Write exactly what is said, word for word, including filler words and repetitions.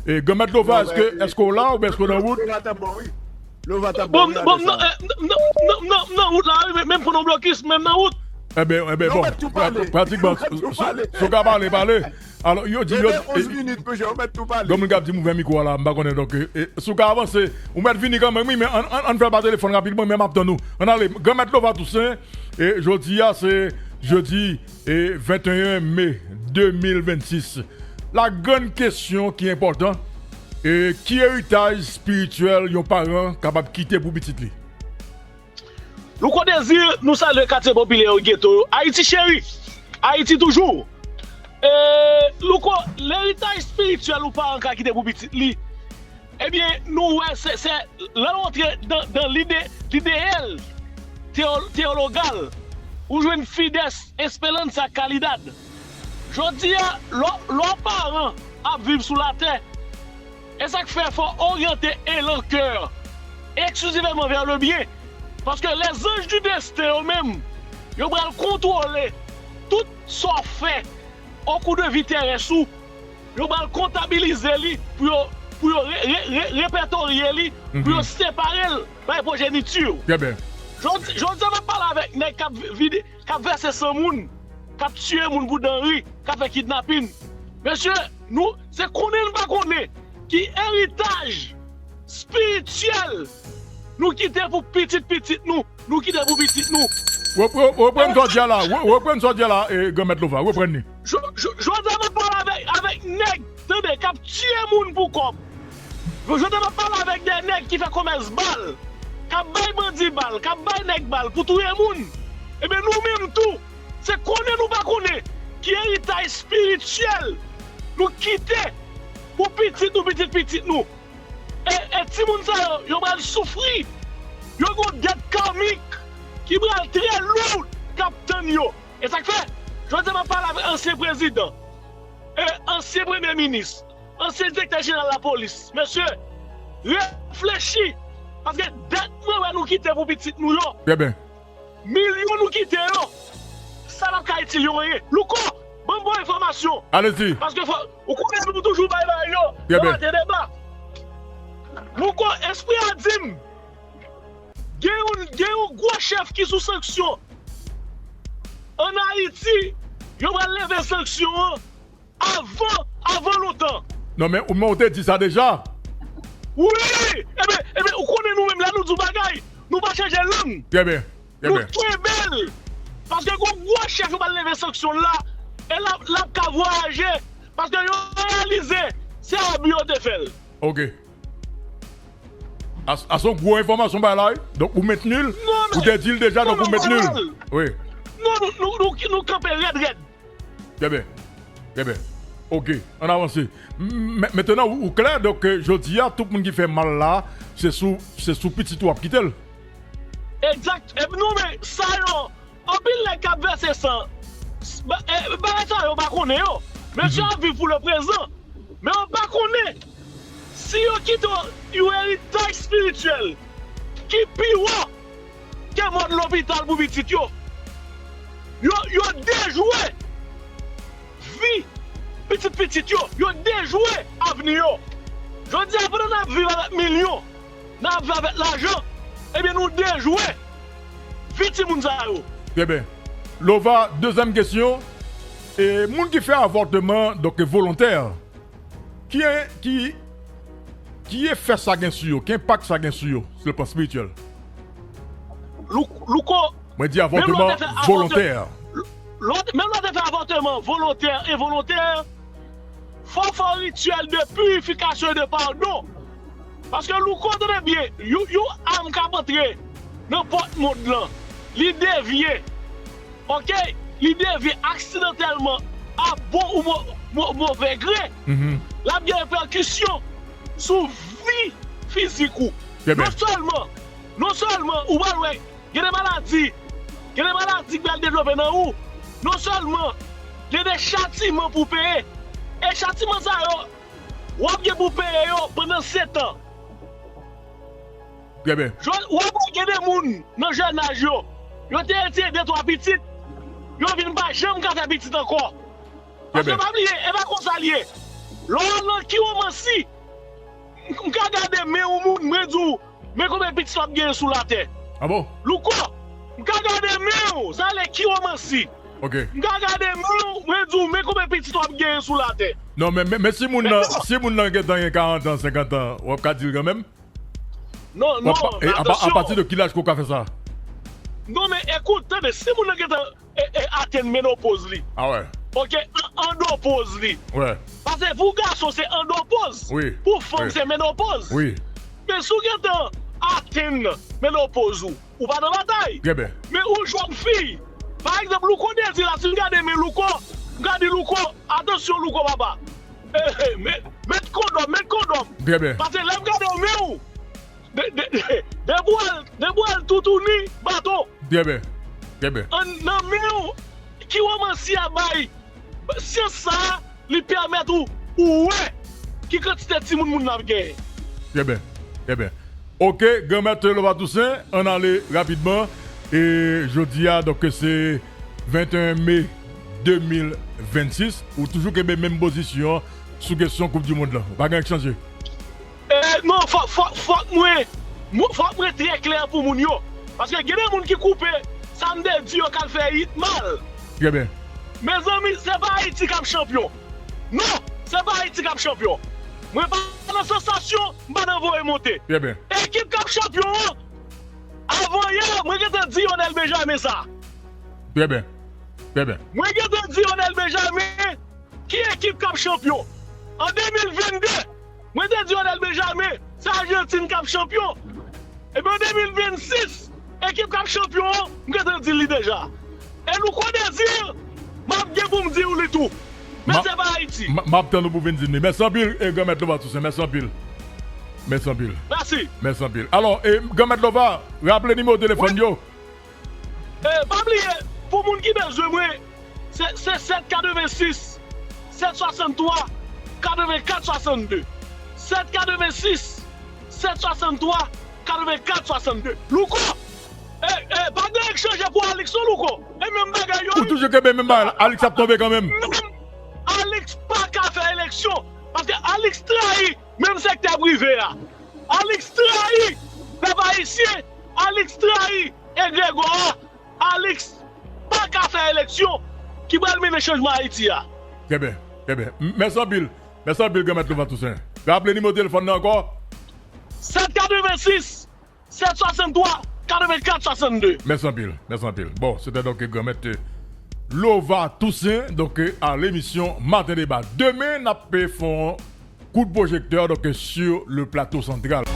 E Granmèt Lova, èske, èske w la oubyen èske w nan wout? Lova t ap bon, wi. Lova t ap bon, wi, non, non, non, non, nan wout la, wi, men, men pran yon blokis, menm nan wout. Enben, enben, bon, pratikman, si w ka pale, pale. Alò, yo di, yo, onz minit, mesye, ou mèt tou pale. Granmoun k ap di m ouvè mikwo a la, m pa konnen, donk, e, e, si w ka avanse, ou mèt vini kanmenm, wi, men ann, ann, ann fè l pa telefòn rapidman, men m ap tann ou. Ann ale, Granmèt Lova Toussaint, e jodi a, se jedi, e venteyen me de mil vennsis. La grann kesyon ki enpòtan, e ki eritaj espirityèl yon paran kapab kite pou pitit li? Louko Désir, nou salye katye popilè yo, geto yo. Ayiti cheri! Ayiti toujou! E, Louko, leritaj espirityèl yon paran ka kite pou pitit li, ebyen, nou wè, se, se, lè w antre dan, dan lide, lideyèl teyo-, teyologal, ou jwenn Fides, Esperanza, Caridad. Jodi a, lè, lè paran ap viv sou latè, e sa k fè fò oryante elan kè eksklizivman vè le byen. Paske lèzanj di desten yo menm, yo pral kontwole tout sa w fè okou de vi terès ou. Yo pral kontabilize li pou yo, pou yo re, re, re, repètorye li, pou yo separe l bay pwojeniti yo. Jodi, jodi a m ap pale avèk nèg k ap vide, k ap vèse san moun, k ap tiye moun pou danri, k ap fè kidnapin. Mesye, nou, se konnen n pa konnen ki eritaj espirityèl nou kite pou pitit pitit nou, nou kite pou pitit nou. Reprann sa w di a la, reprann sa w di a la, e, Granmèt Lova, reprann li. Jodi a m ap pale avèk, avèk nèg, tande, k ap tiye moun pou kòb. Jodi a m ap pale avèk de nèg ki fè komès bal, k ap bay bandi bal, k ap bay nèg bal pou touye moun. Ebyen, nou menm tou, se konnen nou pa konnen ki eritaj espirityèl nou kite pou pitit nou, pitit pitit nou. E, e timoun sa yo, yo pral soufri. Yo gon dèt karmik ki pral trè lou k ap tann yo. E sa k fè, jodi a m ap pale avèk ansyen prezidan, e ansyen premye minis, ansyen direktè jeneral lapolis. Mesye, reflechi, paske dèt mwen wè nou kite pou pitit nou yo. Milyon nou kite yo, sa p ap ka itil yo anyen. Louko, ban m bon enfòmasyon. Paske fò, ou konnen nou toujou bay bagay yo, deba te deba. Louko, espri a di m, gen yon, gen yon gwo chèf ki sou sanksyon ann Ayiti, yo pral leve sanksyon an avan, avan lontan. Non, men, men ou te di sa deja. Wi! Ebyen, ebyen, ou konnen nou menm, lè nou di yon bagay, nou pa chanje lang. Nou kenbe l. Paske gon gwo chèf yo pral leve sanksyon l la, e l ap, l ap ka vwayaje. Paske yo reyalize se abi yo te fè l. Ok. A, a se yon gwo enfòmasyon bay la, wi. Donk, ou mentni l? Ou te di l deja, donk ou mentni l? Wi. Non, nou, nou, nou, nou kanpe rèd, rèd. Trè byen. Trè byen. Ok, ann avanse. M-, m-, mentnan, ou, ou klè, donk, euh, jodi a, tout moun ki fè mal la, se sou, se sou pitit ou w ap kite l. Egzak. Epi nou, men, sa yo, anpil nèg k ap vèse san, s-, ba-, e, bagay sa yo pa konnen yo. Mesye ap viv pou le prezan. Men yo pa konnen si yo kite yon eritaj espirityèl ki pi wo ke mòn lopital pou pitit yo. Yo, yo dejwe vi pitit pitit yo. Yo dejwe avni yo. Jodi a, pandan n ap viv avèk milyon, n ap viv avèk lajan, ebyen, nou dejwe vi timoun sa yo. Trè byen. Lova, dezyèm kesyon. E, moun ki fè avòtman, donk, volontè, ki, ki, ki efè sa gen sou yo? Ki enpak sa gen sou yo, sou le plan espirityèl? Lou-, Louko, mwen di avòtman volontè. Menm lè w te fè avòtman volontè, envolontè, fò w fè yon rityèl de pirifikasyon e de padon. Paske Louko, tande byen, yon, yon am k ap antre nan pòt mond lan, li devye, ok, li devye aksidantèlman, a bon ou mo-, mo-, move gre, l ap gen repèkisyon sou vi fizik ou. Non sèlman, non sèlman ou pral wè gen de maladi, gen de maladi k pral devlope nan ou. Non sèlman gen de chatiman pou w peye, e chatiman sa yo, w ap gen pou w peye yo pandan sèt an. Trè byen. W ap wè gen de moun nan jèn aj yo, yo te retire de twa pitit, yo vin pa janm ka fè pitit ankò. Paske pa bliye, e pa konsa l ye. Lè w nan kiwomansi, m ka gade men yon moun, mwen di w, men konbyen pitit w ap genyen sou latè. Ah bon? Louko, m ka gade men w, sa vle kiwomansi. Ok. M ka gade men w, mwen di w, men konbyen pitit w ap genyen sou latè. Non, men, men, men si moun nan, si moun nan gentan gen karant an, senkant an, w ap ka di l kanmenm? Non, non, men atansyon. Apati de ki laj ke w ka fè sa? Non, men ekout, tande, si moun nan gentan e, e, atenn menopoz li. Ah ouais. Ok, an, andopoz li. Ouais. Paske pou gason se andopoz. Wi. Pou fanm se menopoz. Wi. Men si w gentan atenn menopoz ou, ou pa nan batay. Trè byen. Men ou jwenn fi. Pa egzanp, Louko Dezi la, si m gade men Louko, m ka di Louko, atansyon Louko papa. Eh, eh, met, met kondòm, met kondòm. Trè byen. Paske lè m gade men w, de, de, de, depi w al, depi w al toutouni baton. Trè byen. Trè byen. An, nan men w, kiwomansi a bay syans sa a, li pèmèt ou, ou wè ki kantite timoun moun nan ap genyen. Trè byen. Trè byen. Ok, Granmèt Lova Toussaint, ann ale rapidman. E jodi a, donk, se venteyen me de mil vennsis. Ou toujou kenbe menm pozisyon an sou kesyon Koup di Mond lan. Pa gen anyen k chanje. Eh, non, fòk, fòk, fòk mwen, mwen, fòk mwen trè klè pou moun yo. Paske gen de moun ki koupe sa m te di yo k al fè it mal. Trè byen. Mezanmi, se pa Ayiti k ap chanpyon. Non, se pa Ayiti k ap chanpyon. Mwen pa nan sansasyon, m pa nan voye monte. Trè byen. Ekip k ap chanpyon an, avan yè, mwen gentan di Yonel Benjamin sa. Trè byen. Trè byen. Mwen gentan di Yonel Benjamin, ki ekip k ap chanpyon? An de mil vennde, mwen te di Yonel Benjamin, se Ajantin k ap chanpyon. Ebyen, an de mil vennsis, ekip k ap chanpyon an, m gentan di li deja. E Louko Dezi, m ap gen pou m di w li tou. Men se pa Ayiti. M ap tann ou pou w vin di m li. Mèsi anpil, e, Granmèt Lova Toussaint. Mèsi anpil. Mèsi anpil. Mèsi. Mèsi anpil. Alò, e, Granmèt Lova, raple nimewo telefòn yo. Eh, pa bliye, pou moun ki bezwen mwen, se, se sèt katrevensis, sèt swasanntwa, katrevenkat swasannde. Sèt katrevensis, sèt swasanntwa, katrevenkat swasannde. Louko, eh, eh, pa gen anyen k chanje pou Alix non, Louko. E menm bagay yo. Ou toujou kenbe menm bagay la. Alix ap tonbe kanmenm. Non, Alix pa ka fè eleksyon. Paske Alix trayi menm sektè prive a. Alix trayi pèp ayisyen. Alix trayi egregwa a. Alix pa ka fè eleksyon ki pral mennen chanjman Ayiti a. Trè byen, trè byen. M-, mèsi anpil. Mèsi anpil, Granmèt Lova Toussaint. Raple nimewo telefòn nan ankò. Sèt katrevensis, sèt swasanntwa, katrevenkat swasannde. Mèsi anpil, mèsi anpil. Bon, se te donk Granmèt Lova Toussaint, donk, a lemisyon Maten Deba. Demen, n ap fè yon kout pwojektè, donk, sur le plateau central.